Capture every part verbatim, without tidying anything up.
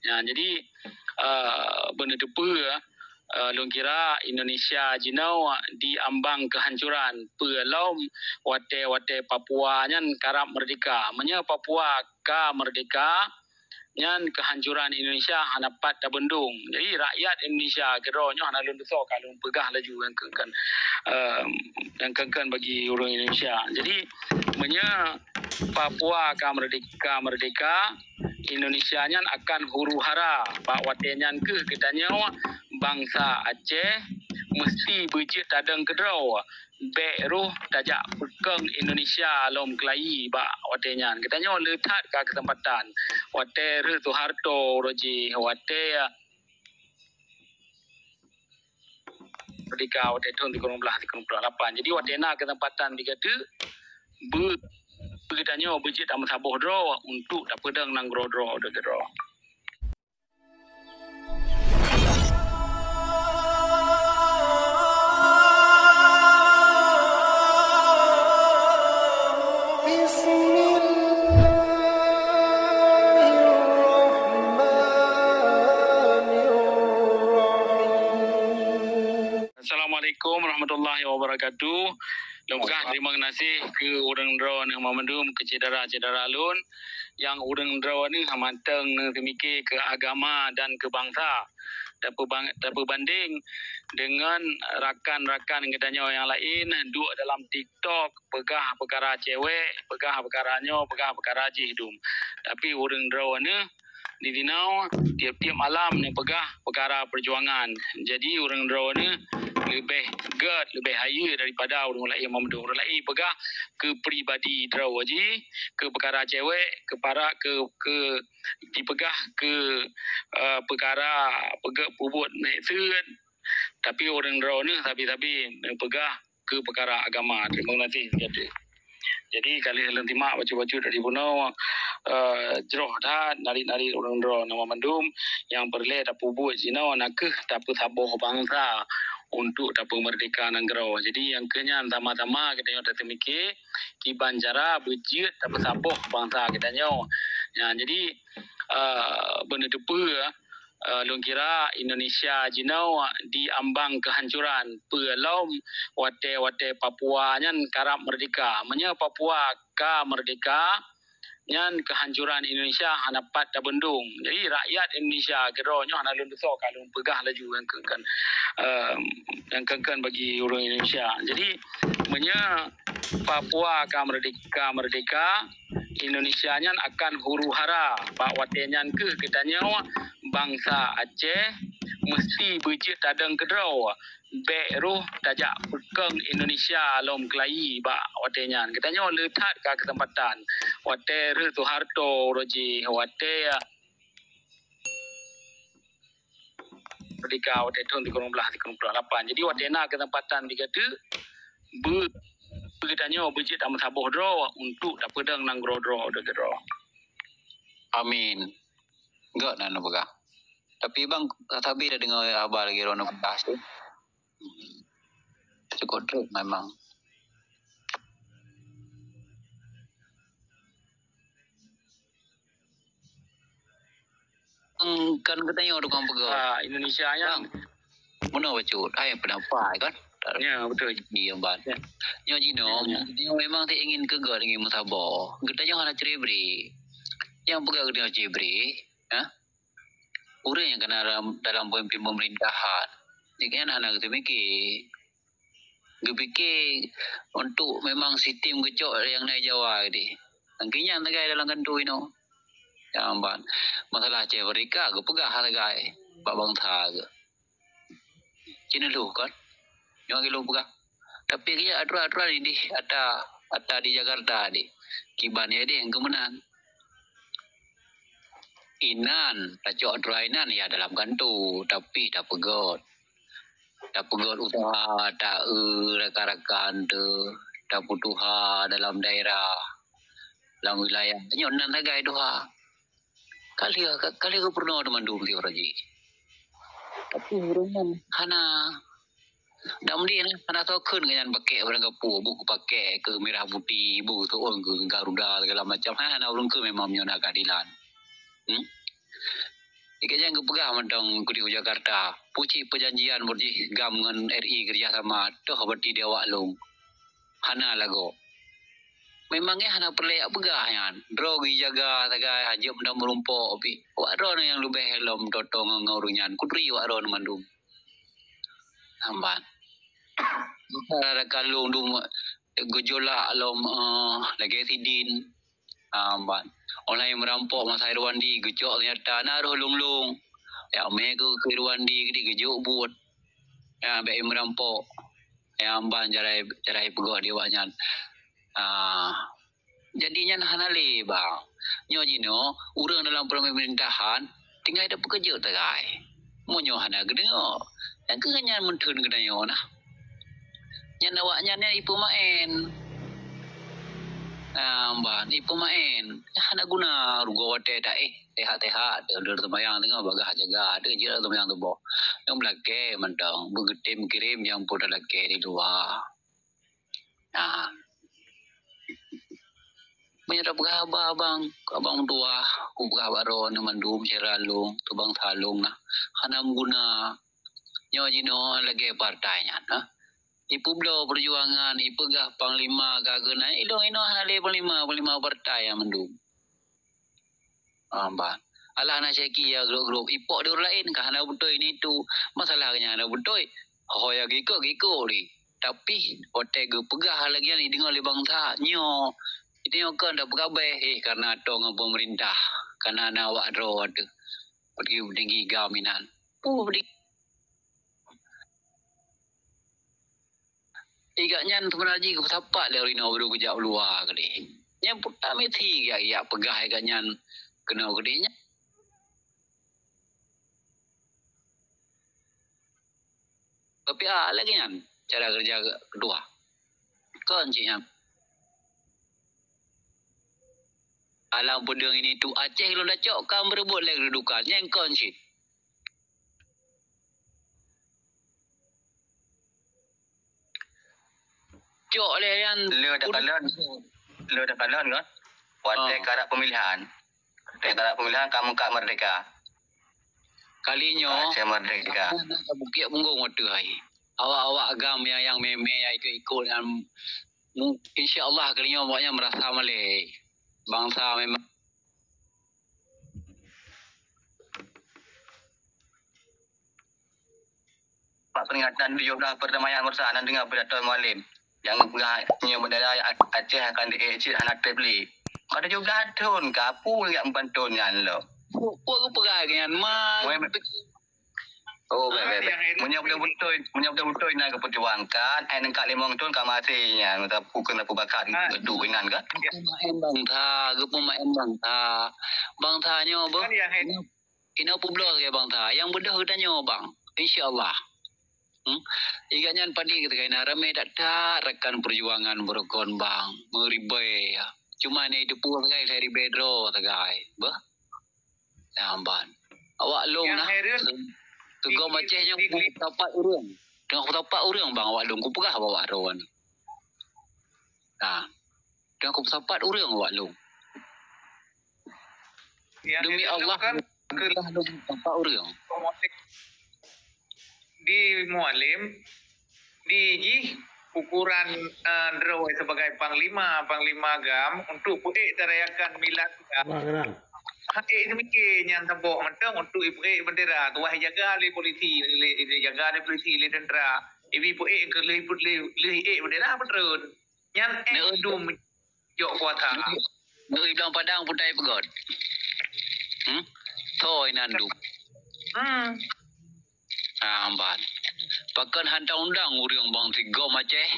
Nyan, jadi, eh, beuneuteupeu, eh, lôn kira Indonesia jinoe di ambang kehancuran. Peue lom watée-watée Papua nyan karab merdeka. Meunyoe Papua ka merdeka, nyan kehancuran Indonesia hana pat tabendong. Jadi rakyat Indonesia keudroe nyoe hana lôn tusoe ka lôn peugah laju nyang keuken, eh, nyang keuken bagi ureuëng Indonesia. Jadi meunyoe Papua ka merdeka, merdeka, Indonesia nyan akan huru-hara. Bak watée nyan keuh geutanyoe bansa Aceh meusti beujeuet tadong keudroe, bék roh tajak peukong Indonesia lom keulayi bak watée nyan. Geutanyoe le that ka keuseumpatan. Watée rhot Soeharto uroe jih, watée merdeka watée thon sikureueng blaih, sikureueng ploh lapan. Jadi watée na keuseumpatan bak geutanyoe, beu-, beu geutanyoe beujeuet tameusaboh droe untuk tapeudong nanggroe droe, droe keudroe. Assalamualaikum warahmatullahi wabarakatuh. Lôn peugah terima kasih keu ureuëng droeneueh mandum, keu syedara-syedara lôn nyang ureuëng droeneueh mantong neuseumiké keu agama dan keu bansa. Tapeubang-, tapeubandeng deungon rakan-rakan geutanyoe nyang laén duek dalam TikTok, peugah peukara cewek, peugah peukara nyoe, peugah peukara jih dum. Tapi ureuëng droeneueh di dinoe tieb-tieb malam neupeugah peukara peujuangan. Jadi ureuëng droeneueh leubeh gét, leubeh hayeue daripada ureuëng laén mandum. Ureuëng laén peugah keu pribadi droe jih, keu peukara cewek, keu para, keu, keu dipeugah keu, eh, peukara peugét peubuet meuseuen. Tapi ureuëng droeneueh sabe-sabe neupeugah keu peukara agama. Terima kasih. Jadi, jadi ka lheueh lôn simak bacut-bacut dari bunoe, eh, jroh that narit-narit ureuëng droeneueh mandum nyang peureulée tapeubuet jinoe nakeuh tapeusaboh bansa untuk tapeumerdeka nanggroe. Jadi nyang keu nyan sama-sama geutanyoe taseumiké kiban cara beujeuet tapeusaboh bansa geutanyoe. Nyan, jadi, eh, beuneuteupeu, eh, lôn kira Indonesia jinoe di ambang kehancuran. Peue lom watée-watée Papua nyan karab merdeka. Meunyoe Papua ka merdeka, nyan kehancuran Indonesia hana pat tabendong. Jadi rakyat Indonesia keudroe nyoe hana lôn tusoe ka lôn peugah laju nyang keuken, eh, nyang keuken bagi ureuëng Indonesia. Jadi meunyoe Papua ka merdeka, merdeka, Indonesia nyan akan huru-hara. Bak watée nyan keuh geutanyoe bansa Aceh meusti beujeuet tadong keudroe, bék roh tajak peukong Indonesia lom keulayi bak watée nyan. Geutanyoe le that ka keuseumpatan. Watée rhot Soeharto uroe jih, watée merdeka watée thon sikureueng blaih, sikureueng ploh lapan. Jadi watée na keuseumpatan bak geutanyoe, beu-, beu geutanyoe beujeuet tameusaboh droe untuk tapeudong nanggroe droe, droe keudroe. Amin. Gét na neupeugah. Tapi bang, sabe tadeungoe haba lagée droeneueh peugah tu. Cukup trok memang. Hmm, kan geutanyoe tukang peugah. Ah, Indonesia nyan. Bang, meunoe bacut, hai pendapat kan? Ya, betul. Iya, Bang. Ya. Nyoe jinoe, ya, ya, nyoe memang ingin keu gét, ingin meusaboh. Geutanyoe hana ciri bri. Nyang peugah geutanyoe ciri bri, ha? Ureuëng nyang kana dalam, dalam pemimpin pemerintahan, nyan hana geuteumiké. Geupike untuk memang sistem geucok nyang na Jawa tadi. Nyan keuh nyan sagai dalam kantô inoe. Nyang ban masalah Aceh Merdeka geupeugah sagai bak bansa geuh. Cina lheueh kan? Nyang lôn peugah. Tapi keu atra-atra ideh atra, atra di Jakarta deh. Kiban ya deh keu meunan. Inan, tacok atra inan ya dalam kantô, tapi tapeugét. Tapeugét usaha, ta-eu rakan-rakan teuh, tapeutuha dalam daerah, lam wilayah. Nyoe nan sagai tuha. Ka lheueh, ka, ka lheueh geupeurunoe teuma mandum di uroe jih. Tapi ureuëng nyan hana. Dak meudeh nah, hana soe kheun keu nyan pakèk barang gapu, boh pakèk keu mirah putih, boh soe keu Garuda segala macam. Hana ureuëng kheun memang meunyoe na keadilan. Hmm? Ikeu nyang geupeugah mantong kudeh u Jakarta, pucit peujanjian buet jih GAM ngon R I kerjasama, toh berarti di awak lôn. Hana lagoe. Memang eh hana peureulée jak peugah nyan. Droe geujaga sagai, hajeuet mantong meurumpok pih. Awak droe nyang leubeh lom toto ngon, ngon ureuëng nyan. Kuturi awak droe mandum. Amban. Rakan lôn dum geujolak lom, eh, lagée sidin. Amban. Online meurampok masa Irwandi geucok seunjata na roh lôn-lôn. Jak mé keu, keu Irwandi geudik geujok buet. Ya, bék meurampok. Ya, amban jarai, jarai peugah di awak nyan. Ah, jadi nyan hana lé, bang. Nyoe jinoe, ureuëng dalam pemerintahan tinggai tapeukeujot sagai. Meunyoe hana geudeungoe, nyang keuh nyan meutheun geutanyoe nah. Nyan awak nyan nyan ipeumaén. Ah, ban ipeumaén. Hana guna rugoe watée dak eh. Tehat-tehat, deuh seumayang teungoh bagah jaga, deuh jeuet seumayang tuboh. Nyang beulakée mantong, beugeutem kirém nyang peue talakée di luwa. Nah. Meunyoe tapeugah haba abang, abang meutuwah, kupeugah bak droeneuh mandum syedara lôn, teuh bansa lôn nah, hana meuguna. Nyoe jinoe lagée partai nyan, ha? Ipeubloe peujuangan, ipeugah panglima ka keunan, ilong inoe hana lé panglima, panglima partai nyan mandum. Ah, bah. Alah na syeki ya grup-grup ipok di ureuëng laén ka hana beutôi ni tu. Masalah nyan hana beutôi. Ho ya giko-giko ni. Tapi watée geupeugah lagi nyan dideungoe lé bansa nyoe. Itu nyoe kon dak peugabeh eh karena atong ngon pemerintah. Karena na awak droe tu. Pergi tinggi GAM inan. Puh di Igak nyan seubeuna jih geupeusapat lé ureuëng inong beudôh geujak u luwa keudeh. Nyan puta mithi jak, jak peugah igak nyan keunoe keudeh nyan. Tapi a lagée nyan cara keureuja keudua. Kon cit nyan. Alam peudeueng ini tu Aceh lôn dacok ka meureubeut lé keududukan. Nyan kon cit. Cok lé nyan. Le takalon. Le takalon kan? Watée Ah. karap pemilihan. Watée karap pemilihan kamu ka merdeka. Kali nyoe Aceh merdeka. Bukit Punggong watée hai. Awak-awak GAM yang, yang meme yang ikut-ikut yang mu-, insya Allah kali nyoe awaknya merasa malée. Bangsa memang Pak peringatan tujuh belas perdamaian Mursa nan dengar pidato Mualem. Jangan peugah nyoe bendera Aceh akan diék cit hana treb lé. Ka tujuh belas thon ka peue jak meupanton nyan lom. Peue geupeugah nyan ma. Oh, baik, baik, baik. Meunyoe beutôi-beutôi, meunyoe beutôi-beutôi na geuperjuangkan, ai nengkak limong thon ka maté nyan, masa pukon Abu Bakar duek inan kan? Geupeumaén bangsa, geupeumaén bangsa. Bangsa nyoe beuh. Inoe peubloe sagai bangsa nyang beudôh geutanyoe bang, insya Allah. Hmm? Igak nyan padé sagai na ramé that-that rakan peujuangan beurukon bang, meuribée ya. Cuma nyang teupeue sagai lhée ribée droe sagai. Beuh. Nyang ban. Awak lôn nah. Teugom Aceh nyang peusapat ureuëng. Teungoh peusapat ureuëng bang awak lôn kupeugah bak awak droe nyoe. Nah. Teungoh peusapat ureuëng awak lôn. Demi Allah, kan, ke- peusapat ureuëng. Di Mualem, di jih ukuran, eh, droe sebagai panglima, panglima GAM untuk peuék tarayakan milad GAM. Bah, kenal. Hak ék mike nyan saboh mantong untuk ipeuék bendera. Tuwah jaga lé polisi, lé, lé jaga lé polisi, lé tentera. Ibi peuék ke lé, lé, lé ék bendera beutreun. Nyan ék dum jok kuasa. Nui blang padang putai peugöt. Hmm? Thoi nan dum. Hmm. Ah, amban. Pakon hantang undang ureueng bang sigom Aceh?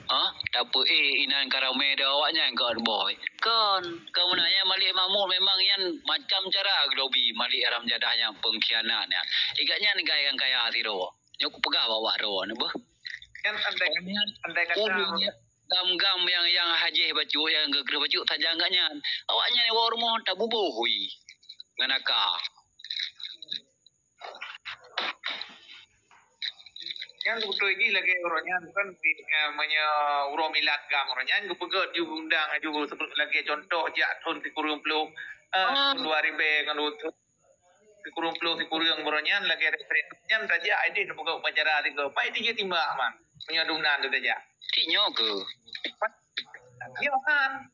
Ha? Tapi eh inan karamé dah awak nyan ka boy. Kon, kamu nanya Malik Mahmud memang nyan macam cara gelobi Malik Haram Jadah nyang pengkhianat nyan. Igat nyan gai kan kaya siro. Nyoe kupeugah bak awak droe nyoe beuh. Kan andai, andai kata gam-gam nyang, nyang hajéh bacut, nyang geukreuh bacut tajang gak nyan. Awak nyan nyang bak rumoh tabuboh hui. Ngon aka. Nyan beutôi jih lagèe uroe nyan kan, eh, meunyoe uroe milad gam uroe nyan geupeugöt ju undang aju lagèe contoh jak thon sikureueng ploh, eh, dua ribèe ngon dua thon. sikureueng baroe nyan lagèe referendum nyan tajak idéh tapeugah upacara sigoe. Pai tijeuet timbak man. Meunyoe dumnan tu tajak. Cit nyoe keuh. Yo kan.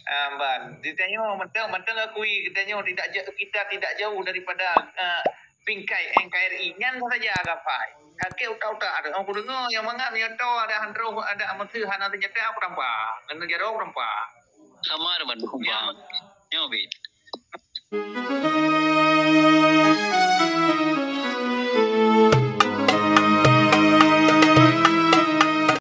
Ah, ban. Ditanyoe mantong, mantong akui geutanyoe tidak jauh, kita tidak jauh daripada, ah, bingkai N K R I. Nyan saja gapai. Oke, utak-utak ada. Aku dengar yang mangat nyoto ada handroh, ada amateuh hana senjata aku tampa. Kena jaroe aku tampa. Sama dengan Bang.